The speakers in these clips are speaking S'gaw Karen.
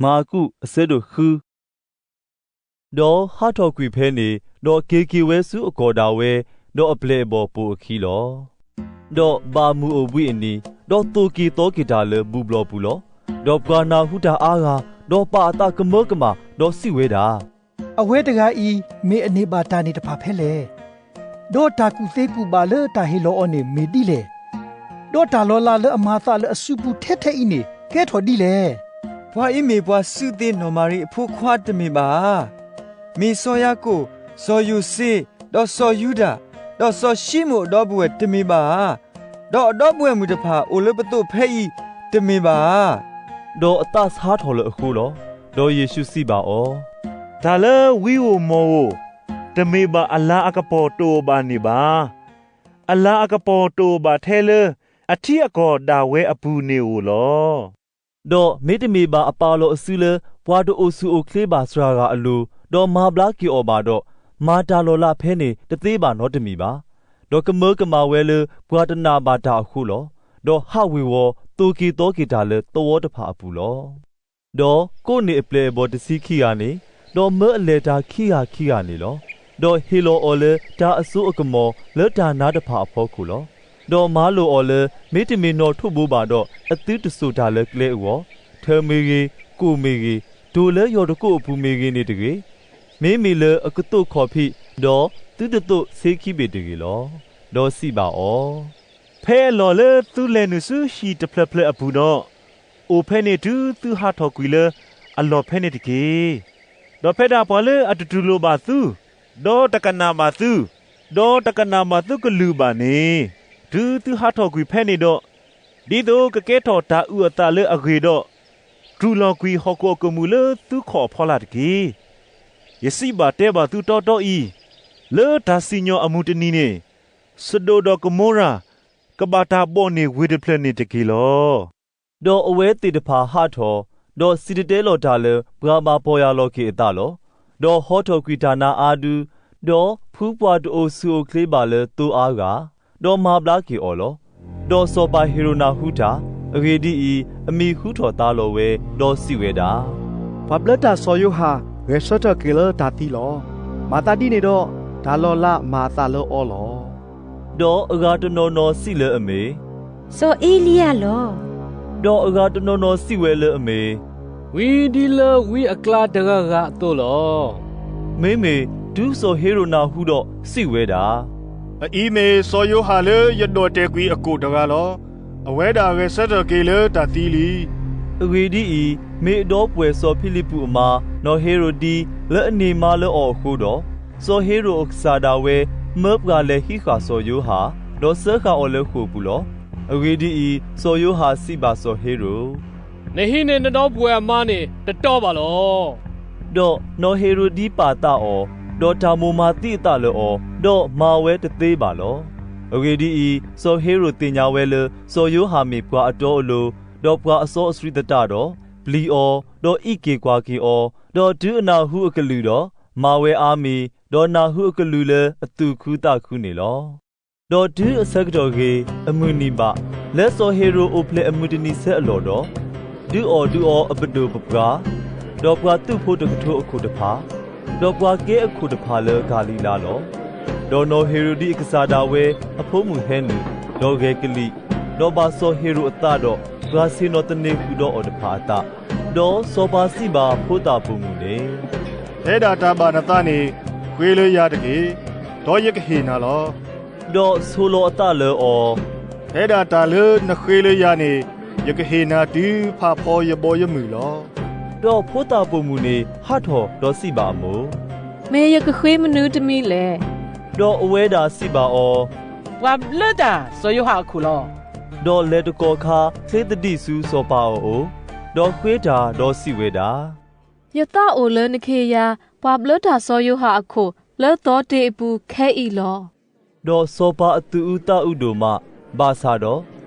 မၢကူး အဆၢဒိၣ်ဃု. ဒီးဟးထီၣ်ကွံာ်ဖဲန့ၣ်, ဒီးက့ၤက့ၤဝဲဆူအကီၢ်ဒၣ်ဝဲ, ဒီးအပျဲၢ်အဘီၣ်ပိာ်အခံလီၤ. ဒီးဘၣ်မုာ်အိၣ်ဘှံးအနံၤ, ဒီးသိၣ်က့ၤသီက့ၤတၢ်လၢဘူၣ်ဘျီၣ်ပူၤလီၤ. ဒီးပှၤနၢ်ဟူတၢ်အါဂၤ, ဒီးပာ်အသးကမၢကမၣ်, ဒီးစံးဝဲဒၣ်, အဝဲတဂၤအံၤ မ့ၢ်အန့ၢ်ဘၣ်တၢ်န့ၣ်တဖၣ်ဖဲလဲၣ်. ဒီးတၢ်ကူၣ်သ့ကူၣ်ဘၣ်လၢတၢ်ဟ့ၣ်လီၤအီၤန့ၣ်မ့ၢ်ဒ်လဲၣ်. ဒီးတၢ်လီၤလးလၢအမၤအသးလၢအစုပူၤထဲထဲအံၤန့ၣ် ကဲထီၣ်ဒ်လဲၣ်. ပှၤအံၤမ့ၢ်ပှၤစုသ့ၣ်နီၢ်မၤရံအဖိခွါတမ့ၢ်ဘၣ်ဧါ. မ့ၢ်စီၤယၤကိာ်, စီၤယိၤၡ့, ဒီးစီၤယူဒၤ, ဒီးစီၤၡံမိၣ်အဒီပုၢ်ဝဲၢ်တမ့ၢ်ဘၣ်ဧါ. ဒီးအဒီပုၢ်ဝဲၢ်မုၣ်တဖၣ်အိၣ်လၢပသိးဖဲအံၤတမ့ၢ်ဘၣ်ဧါ. ဒီးအသးဆါထီၣ်လၢအဃိလီၤ. ဒီးယ့ၣ်ၡူးစံးဘၣ်အီၤ, တၢ်လၢဝံဧိၤမီၣ်ဧိၤ တမ့ၢ်ဘၣ်အလၤအကပီၤတအိၣ်ဘၣ်န့ၣ်ဘၣ်. အလၤအကပီၤတအိၣ်ဘၣ်ထဲလၢအထံအကီၢ်ဒၣ်ဝဲအပူၤန့ၣ်ဧိၤလီၤ. ဒီးမ့တမ့ၢ်ဘၣ်အပာ်လီၤအစုလၢ ပှၤတအိၣ်ဆူၣ်အိၣ်ချ့ဘၣ်စှၤဂၤအလိၤ, ဒီးမၤဘျါက့ၤအီၤဘၣ်ဒီး, မၤတၢ်လီၤလးဖဲန့ၣ်တသ့ဘၣ်နီတမံၤဘၣ်. ဒီးကမၢကမၣ်ဝဲလၢပှၤတနာ်ဘၣ်တၢ်အဃိလီၤ. ဒီးဟးဝ့ၤဝီၤ သိၣ်က့ၤသီက့ၤတၢ်လၢသဝီတဖၣ်အပူၤလီၤ. ဒီးကိးန့ၢ်အပျဲၢ်အဘီၣ်တဆံခံဂၤန့ၣ်, ဒီးမၢအလဲၤတၢ်ခံဂၤခံဂၤန့ၣ်လီၤ. ဒီးဟ့ၣ်လီၤအီၤလၢတၢ်အစိအကမီၤလၢတၢ်နါတဖၣ်အဖီခိၣ်လီၤ. ဒီးမၤလိာ်အီၤလၢ မ့တမ့ၢ်နီၣ်ထိးဘိဘၣ်ဒီး အသုတစိာ်တၢ်လၢကျဲအဂီၢ်, ထၢၣ်မ့ၢ်ဂ့ၤ, ကိၣ်မ့ၢ်ဂ့ၤ, တိၢ်လၢယီၢ်တကိးအပူၤမ့ၢ်ဂ့ၤန့ၣ်တဂ့ၤ, မ့မ့ၢ်လၢအကသိးခီၣ်ဖံး, ဒီးသုတသိးဆ့ခံဘ့ၣ်တဂ့ၤလီၤ. ဒီးစံးဘၣ်အီၤ, ဖဲအလီၢ်လၢသုလဲၤနုာ်ဆူဟံၣ်တဖျၢၣ်ဖျၢၣ်အပူၤဒီး, အိၣ်ဖဲန့ၣ်တုၤသုဟးထီၣ်ကွံာ်လၢအလီၢ်ဖဲန့ၣ်တက့ၢ်. ဒီးဖဲဒၣ်ပှၤလၢအတတူၢ်လိာ်ဘၣ်သု, ဒီးတကနၣ်ဘၣ်သု, ဒီးတကနၣ်ဘၣ်သုကလုၢ်ဘၣ်န့ၣ်, တုၤသုဟးထီၣ်ကွံာ်ဖဲန့ၣ်ဒီး, ဒ်သိးကကဲထီၣ်တၢ်အုၣ်အသးလၢအဂ့ၤဒီး, တူၢ်လီၤကွံာ်ဟီၣ်ခိၣ်အကမူၣ်လၢသုခီၣ်အဖီလာ်တက့ၢ်. ယစံးဘၣ်တဲဘၣ်သုတီတီအံၤ, လၢတၢ်စံၣ်ညီၣ်အမုၢ်တနံၤန့ၣ်, စဒိၣ်ဒီးကမိရၤ ကဘၣ်တၢ်ဘီၣ်န့ၢ်ဝ့ၢ်တဖျၢၣ်န့ၣ်တက့ၢ်လီၤ. ဒီးအဝဲသ့ၣ်တဖၣ်ဟးထီၣ်, ဒီးစံၣ်တဲၤတဲလီၤတၢ်လၢပှၤဘၣ်ပီၢ်ယၢ်လီၤက့ၤအသးလီၤ. ဒီးဟီထီၣ်ကွံာ်တၢ်နါအါဒု, ဒီးဖုပှၤတအိၣ်ဆူၣ်အိၣ်ချ့ဘၣ်လၢသိအါဂၤ, ဒီးမၤဘျါက့ၤအီၤလီၤ. ဒီးစီၤပၤဟ့ၤရိာ်နၢ်ဟူတၢ်, အဂ့ၢ်ဒ်အံၤ, အမံၤဟူထီၣ်သါလီၤဝဲ, ဒီးစံးဝဲဒၣ်, ပှၤဘျၢတၢ်စီၤယိၤဟၣ် ဂဲၤဆၢထၢၣ်က့ၤလၢတၢ်သံလီၤ. မၤသးဒ်န့ၣ်ဒီး, တၢ်လီၤလးမၤအသးလၢအီၤလီၤ. ဒီးအဂၤတနီၤနီၤစံးလၢအမ့ၢ်, စီၤအ့လံယၤလီၤ. ဒီးအဂၤတနီၤနီၤစံးဝဲလၢအမ့ၢ်, ဝံဒ်လၢဝံအကျါတဂၤဂၤအသိးလီၤ. မ့မ့ၢ်တုၤစီၤဟ့ၤရိာ်နၢ်ဟူဒီးစံးဝဲဒၣ်, အအံၤမ့ၢ်စီၤယိၤဟၣ်လၢယဒိးတဲာ်ကွံာ်အကိၣ်တဂၤလီၤ. အဝဲဒၣ်ဂဲၤဆၢထၢၣ်က့ၤလၢတၢ်သံလံ. အဂ့ၢ်ဒ်အံၤ, မ့ၢ်အဒီပုၢ်ဝဲၢ်စီၤဖံလံးပူးအမါ နီၢ်ဟ့ရိာ်ဒံ လၢအန့ၢ်မါလၢအီၤအဃိဒီး, စီၤဟ့ရိာ်အကစၢ်ဒၣ်ဝဲ မၢပှၤလဲၤဟံးဃာ်စီၤယိၤဟၣ်, ဒီးစၢဃာ်အီၤလၢဃိာ်ပူၤလီၤ. အဂ့ၢ်ဒ်အံၤ, စီၤယိၤဟၣ်စံးဘၣ်စီၤဟ့ရိာ်, နဟံးန့ၢ်နဒီပုၢ်ဝဲၢ်အမါန့ၣ်တတီဘၣ်လီၤ. ဒီးနီၢ်ဟ့ရိာ်ဒံပာ်သးအီၤ, ဒီးတၢ်မိၣ်မၤသံအသးလၢအီၤ, ဒီးမၤဝဲတသ့ဘၣ်လီၤ. အဂ့ၢ်ဒ်အံၤ, စီၤဟ့ရိာ်သ့ၣ်ညါဝဲလၢ စီၤယိၤဟၣ်မ့ၢ်ပှၤအတီအလိၤ, ဒီးပှၤအစီအဆှံသတးဒီး, ပျံၤအီၤ, ဒီးအံးက့ၤကွၢ်က့ၤအီၤ, ဒီးတုၤအနၢ်ဟူအကလုၢ်ဒီး, မၤဝဲအါမံၤ, ဒီးနၢ်ဟူအကလုၢ်လၢအသူၣ်ခုသးခုန့ၣ်လီၤ. ဒီးတုၤအဆၢကတီၢ်ဂ့ၤ, အမုၢ်နံၤဘၣ်, လၢစီၤဟ့ရိာ်အိၣ်ဖျဲၣ်အမုၢ်တနံၤဆၢအလီၢ်ဒီး, ဒုးအီၣ်ဒုးအီအပဒိၣ်ပပှၢ်, ဒီးပှၤသုးဖိတကထိအခိၣ်တဖၣ်, ဒီးပှၤကဲအခိၣ်တဖၣ်လၢဂၤလံၤလါလီၤ. ဒီးနီၢ်ဟ့ရိာ်ဒံအကစၢ်ဒၣ်ဝဲအဖိမုၣ်ဟဲနုာ်, ဒီးဂဲၤကလံၣ်, ဒီးဘၣ်စီၤဟ့ရိာ်အသးဒီးပှၤဆ့ၣ်နီၤသန့ၤဃုာ်ဒီးအီၤတဖၣ်အသး, ဒီးစီၤပၤစံးဘၣ်ဖိသၣ်ပိာ်မုၣ်န့ၣ်, ဖဲဒၣ်တၢ်ဘၣ်နသးန့ၣ်, ဃ့လၢယၤတက့ၢ်, ဒီးယကဟ့ၣ်နၤလီၤ. ဒီးဆိလီၤအသးလၢအီၤ, ဖဲဒၣ်တၢ်လၢနဃ့လၢယၤန့ၣ်, ယကဟ့ၣ်နၤတုၤဖးဖီယဘီယမုၢ်လီၤ. ဒီးဖိသၣ်ပိာ်မုၣ်န့ၣ်ဟးထီၣ်ဒီးစံးဘၣ်အမိၢ်, မ့ၢ်ယကဃ့မနုၤတမံၤလဲၣ်. ဒီးအဝဲဒၣ်စံးဘၣ်အီၤ, ပှၤဘျၢတၢ်စီၤယိၤဟၣ်အခိၣ်လီၤ. ဒီးလဲၤတကီၢ်ခါချ့သဒံးဆူစီၤပၤအအိၣ်, ဒီးဃ့တၢ်ဒီးစံးဝဲဒၣ်, ယသးအိၣ်လၢနကဟ့ၣ်ယၤ ပှၤဘျၢတၢ်စီၤယိၤဟၣ်အခိၣ်လၢသီတ့ၢ်အပူၤခဲအံၤလီၤ. ဒီးစီၤပၤအသူၣ်အုးသးအုးဒိၣ်မး, ဘၣ်ဆၣ်ဒီး,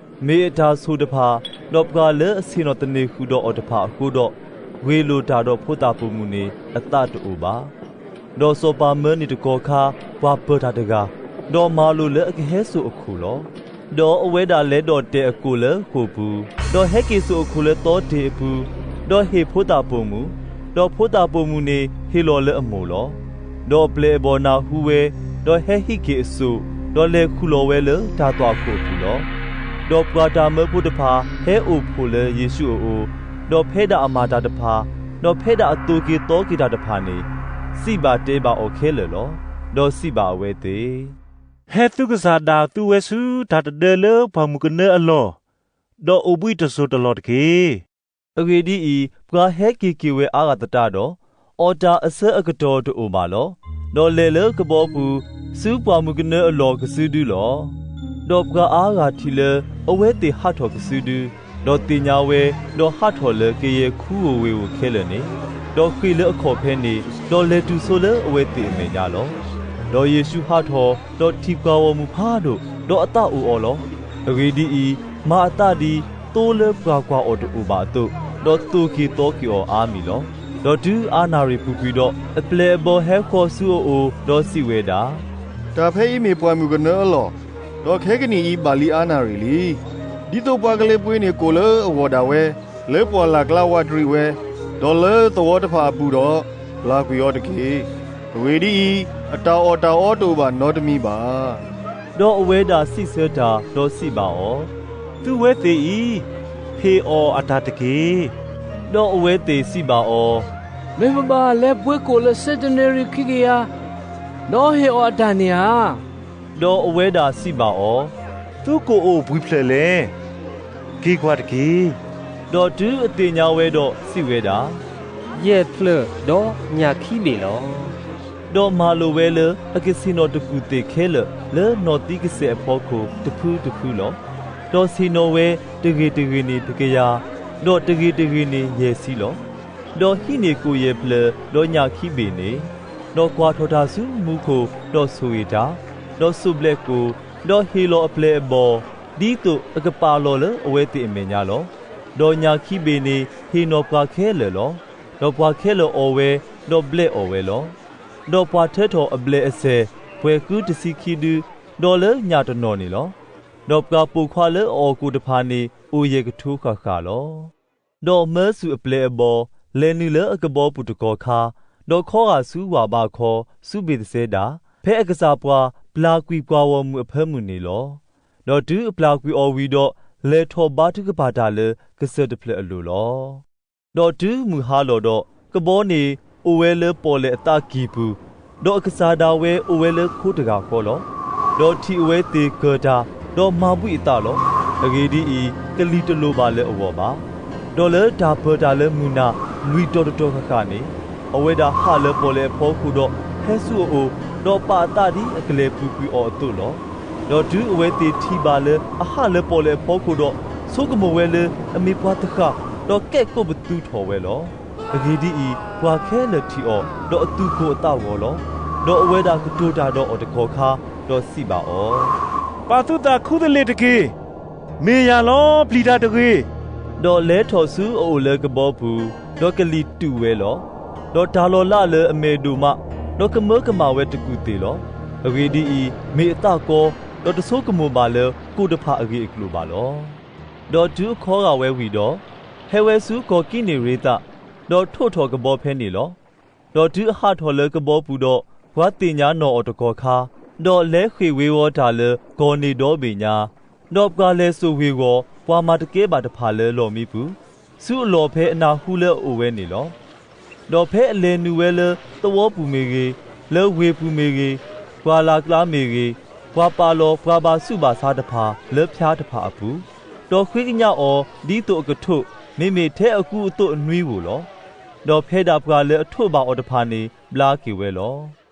မ့ၢ်အတၢ်ဆိၣ်တဖၣ်, ဒီးပှၤလၢအဆ့ၣ်နီၤသန့ၤဃုာ်ဒီးအီၤတဖၣ်အဃိဒီး, ဂ့ၢ်လိာ်တၢ်ဒီးဖိသၣ်ပိာ်မုၣ်န့ၣ်အသးတအိၣ်ဘၣ်. ဒီးစီၤပၤမၢန့ၢ်တကီၢ်ခါပှၤပၢၤတၢ်တဂၤ, ဒီးမၤလိာ်လၢအကဟဲစိာ်အခိၣ်လီၤ. ဒီးအဝဲဒၣ်လဲၤဒီးတဲာ်အကိၣ်လၢဃိာ်ပူၤ, ဒီးဟဲက့ၤစိာ်အခိၣ်လၢသီတ့ၢ်အပူၤ, ဒီးဟ့ၣ်ဖိသၣ်ပိာ်မုၣ်, ဒီးဖိသၣ်ပိာ်မုၣ်န့ၣ်ဟ့ၣ်လီၤလၢအမိၢ်လီၤ. ဒီးအပျဲၢ်အဘီၣ်နၢ်ဟူဝဲ, ဒီးဟဲဟံးက့ၤအစိၣ်, ဒီးလဲၤခူၣ်လီၤဝဲလၢတၢ်သွၣ်ခိၣ်အပူၤလီၤ. ဒီးပှၤတၢ်မၢဖိတဖၣ်ဟဲအိၣ်ဖှိၣ်လၢယ့ၣ်ၡူးအအိၣ်, ဒီးဖဲဒၣ်အမၤတၢ်တဖၣ်, ဒီးဖဲဒၣ်အသိၣ်က့ၤသီက့ၤတၢ်တဖၣ်န့ၣ်, စံးဘၣ်တဲဘၣ်အီၤခဲလၢာ်လီၤ. ဒီးစံးဘၣ်အဝဲသ့ၣ်, ဟဲသုကစၢ်ဒၣ်သုဝဲဆူတၢ်တဒၢလၢပှၢ်မုၢ်ကနၢအလီၢ်, ဒီးအိၣ်ဘှံးတစိၢ်တလီၢ်တက့ၢ်. အဂ့ၢ်ဒ်အံၤ, ပှၤဟဲက့ၤက့ၤဝဲအါဂၤသတးဒီး, အီၣ်တၢ်အဆၢအကတီၢ်တအိၣ်ဘၣ်လီၤ. ဒီးလဲၤလၢကဘီပူၤ, ဆူပှၢ်မုၢ်ကနၢအလီၢ်ကစုဒုလီၤ. ဒီးပှၤအါဂၤထံၣ်လၢအဝဲသ့ၣ်ဟးထီၣ်ကစုဒု, ဒီးသ့ၣ်ညါဝဲ, ဒီးဟးထီၣ်လၢကယဲၢ်ခူဧိၤဝ့ၢ်ဧိၤခဲလၢာ်န့ၣ်, ဒီးဃ့ၢ်လၢအခီၣ်ဖဲန့ၣ်, ဒီးလဲၤတုၤဆိလၢအဝဲသ့ၣ်အမဲာ်ညါလီၤ. ဒီးယ့ၣ်ၡူးဟးထီၣ်, ဒီးထံၣ်ပှၤဂီၢ်မုၢ်ဖးဒိၣ်, ဒီးအသးအိၣ်အီၤလီၤ. အဂ့ၢ်ဒ်အံၤ, မၤအသးဒ်သိလၢပှၤကွၢ်အီၤတအိၣ်ဘၣ်အသိး, ဒီးသိၣ်က့ၤသီက့ၤအီၤအါမံၤလီၤ. ဒီးတုၤအါနၣ်ရံၣ်ပူၤကွံာ်ဒီး, အပျဲၢ်အဘီၣ်ဟဲဃီၤဆူအအိၣ်, ဒီးစံးဝဲဒၣ်, တၢ်ဖဲအံၤမ့ၢ်ပှၢ်မုၢ်ကနၢအလီၢ်, ဒီးခဲကနံၣ်အံၤဘၣ်လံအါနၣ်ရံၣ်လံ. ဒ်သိးပှၤကလဲၤပှ့ၤန့ၢ်ကိၣ်လၢအဂီၢ်ဒၣ်ဝဲ, လၢပှၢ်လၢ်ကျါဝးတရံးဝဲ, ဒီးလၢသဝီတဖၣ်အပူၤဒီး, ပျၢ်ကွံာ်အီၤတက့ၢ်. အဂ့ၢ်ဒ်အံၤ, အတၢ်အီၣ်တၢ်အီတအိၣ်ဘၣ်နီတမံၤဘၣ်. ဒီးအဝဲဒၣ်စံးဆၢတၢ်, ဒီးစံးဘၣ်အီၤ, သုဝဲသ့ၣ်အံၤ, ဟ့ၣ်အီၣ်အတၢ်တက့ၢ်. ဒီးအဝဲသ့ၣ်စံးဘၣ်အီၤ, မ့ၢ်ပဘၣ်လဲၤပှ့ၤကိၣ်လၢစ့တနရံၣ်ခံကယၤ, ဒီးဟ့ၣ်အီၣ်အတၢ်န့ၣ်ဧါ. ဒီးအဝဲဒၣ်စံးဘၣ်အီၤ, သုကိၣ်အိၣ်ပှဲၤဖျၢၣ်လဲၣ်. က့ၤကွၢ်တက့ၢ်. ဒီးတုၤအသ့ၣ်ညါဝဲဒီးစံးဝဲဒၣ်, ယဲၢ်ဖျၢၣ်ဒီးညၣ်ခံဘ့ၣ်လီၤ. ဒီးမၤလိာ်ဝဲလၢအကဆ့ၣ်နီၤတကူၣ်သ့ၣ်ခဲလၢာ်လၢနီၣ်သံကစဲာ်အဖီခိၣ်တဖုတဖုလီၤ. ဒီးဆ့ၣ်နီၤဝဲတဂ့ၤတဂ့ၤန့ၣ်တကယၤ, ဒီးတဂ့ၤတဂ့ၤန့ၣ်ယဲၢ်ဆံလီၤ. ဒီးဟံးန့ၢ်ကိၣ်ယဲၢ်ဖျၢၣ်ဒီးညၣ်ခံဘ့ၣ်န့ၣ်, ဒီးကွၢ်ထီၣ်တၢ်ဆူမူခိၣ်ဒီးဆိၣ်ဂ့ၤတၢ်, ဒီးစိၢ်ဘျဲးကိၣ်, ဒီးဟ့ၣ်လီၤအပျဲၢ်အဘီၣ်, ဒ်သိးအကပာ်လီၤလၢအဝဲသ့ၣ်အမဲာ်ညါလီၤ. ဒီးညၣ်ခံဘ့ၣ်န့ၣ်ဟ့ၣ်နီၤပှၤခဲလၢာ်လီၤ. ဒီးပှၤခဲလၢာ်အီၣ်ဝဲ, ဒီးဘျဲးအီၣ်ဝဲလီၤ. ဒီးပှၤထၢထီၣ်အဘျဲၣ်အစဲၣ်ပှဲၤဃုတဆံခံဒု, ဒီးလၢညၣ်တနီၤန့ၣ်လီၤ. ဒီးပှၤပိာ်ခွါလၢအအီၣ်ကိၣ်တဖၣ်န့ၣ်အိၣ်ယဲၢ်ကထိဃၣ်ဃၣ်လီၤ. ဒီးမၢဆူၣ်အပျဲၢ်အဘီၣ်, လဲၤနုာ်လၢအကဘီပူၤတကီၢ်ခါ, ဒီးခီဂာ်ဆူဝၢ်ဘါခီ, ဆူဘ့ၣ်သစဲဒၤ, ဖဲအကစၢ်ပှၤပျၢ်ကွံာ်ပှၤဂီၢ်မုၢ်အဖၢမုၢ်န့ၣ်လီၤ. ဒီးတုၤအပျၢ်ကွံာ်အီၤဝံၤဒီး, လဲၤထီၣ်ဘါထုကဖၣ်တၢ်လၢကစၢၢ်တဖျၢၣ်အလိၤလီၤ. ဒီးတုၤမုၢ်ဟါလီၤဒီး, ကဘီန့ၣ်အိၣ်ဝဲလၢပီၣ်လဲၣ်အသးကံၢ်ပူၤ, ဒီးအကစၢ်ဒၣ်ဝဲအိၣ်ဝဲလၢခိတဂၤဃီလီၤ. ဒီးထံၣ်အဝဲသ့ၣ်ကၢၢ်တၢ်, ဒီးမၤဘှံးအသးလီၤ. အဂ့ၢ်ဒ်အံၤ, ကလံၤတလိၤဘၣ်လၢအဂီၢ်ဘၣ်. ဒီးလၢတၢ်ပၢၤတၢ်လၢမုၢ်နၤလွံၢ်တီၤတတီၤဃၣ်ဃၣ်န့ၣ်, အဝဲဒၣ်ဟးလၢပီၣ်လဲၣ်အဖီခိၣ်ဒီးဟဲဆူအအိၣ်, ဒီးပာ်အသးဒ်အကလဲၤပူၤကွံာ်အီၤအသိးလီၤ. ဒီးတုၤအဝဲသ့ၣ်ထံၣ်ဘၣ်လၢအဟးလၢပီၣ်လဲၣ်အဖီခိၣ်ဒီး, ဆိကမိၣ်ဝဲလၢအမ့ၢ်ပှၤတဃၣ်, ဒီးကဲးကိးပသူထီၣ်ဝဲလီၤ. အဂ့ၢ်ဒ်အံၤ, ပှၤခဲလၢာ်ထံၣ်အီၤ, ဒီးအသူၣ်ကိၢ်အသးဂီၤလီၤ. ဒီးအဝဲဒၣ်ကတိၤတၢ်ဒီးအီၤတကီၢ်ခါ, ဒီးစံးဘၣ်အီၤ, ပာ်သုသးခူသလ့ၣ်တက့ၢ်. မ့ၢ်ယၤလီၤ, ပျံၤတၢ်တဂ့ၤ. ဒီးလဲၤထီၣ်ဆူအအိၣ်လၢကဘီပူၤ, ဒီးကလံၤတူာ်ဝဲလီၤ. ဒီးတၢ်လီၤလးလၢအမဲာ်ဒိၣ်မး, ဒီးကမၢကမၣ်ဝဲတကူၣ်သ့ၣ်လီၤ. အဂ့ၢ်ဒ်အံၤ, မ့ၢ်အသးကီ, ဒီးတဆိကမိၣ်ဘၣ်လၢကိၣ်တဖၣ်အဂ့ၢ်အကျိၤဘၣ်လီၤ. ဒီးတုၤအခီဂာ်ဝဲဝံၤဒီး, ဟဲဝဲဆူကီၢ်ကံးနံးရ့ၤသး, ဒီးထိးထီၣ်ကဘီဖဲန့ၣ်လီၤ. ဒီးတုၤအဟးထီၣ်လၢကဘီပူၤဒီး, ပှၤသ့ၣ်ညါနီၢ်အီၤတကီၢ်ခါ, ဒီးလဲၤဃ့ၢ်ဝ့ၤဝီၤတၢ်လၢကီၢ်န့ၣ်ဒီဘ့ၣ်ညါ, ဒီးပှၤလဲၤစိာ်ဝ့ၤဝီၤပှၤမၤတကဲဘၣ်တဖၣ်လၢလီၢ်မံပူၤ, ဆူအလီၢ်ဖဲအနၢ်ဟူလၢအအိၣ်ဝဲန့ၣ်လီၤ. ဒီးဖဲအလဲၤနုာ်ဝဲလၢသဝီပူၤမ့ၢ်ဂ့ၤ, လၢဝ့ၢ်ပူၤမ့ၢ်ဂ့ၤ, ပှၢ်လၢ်ကျါမ့ၢ်ဂ့ၤ, ပှၤပာ်လီၤပှၤဘၣ်ဆူးဘၣ်ဆါတဖၣ်လၢဖၠါတဖၣ်အပူၤ, ဒီးဃ့ကညးအီၤဒ်သိးအကထိး, မ့မ့ၢ်ထဲအကူအသိးနွံဧိၤလီၤ. ဒီးဖဲဒၣ်ပှၤလၢအထိးဘၣ်အီၤတဖၣ်န့ၣ်ဘျါက့ၤဝဲလီၤ.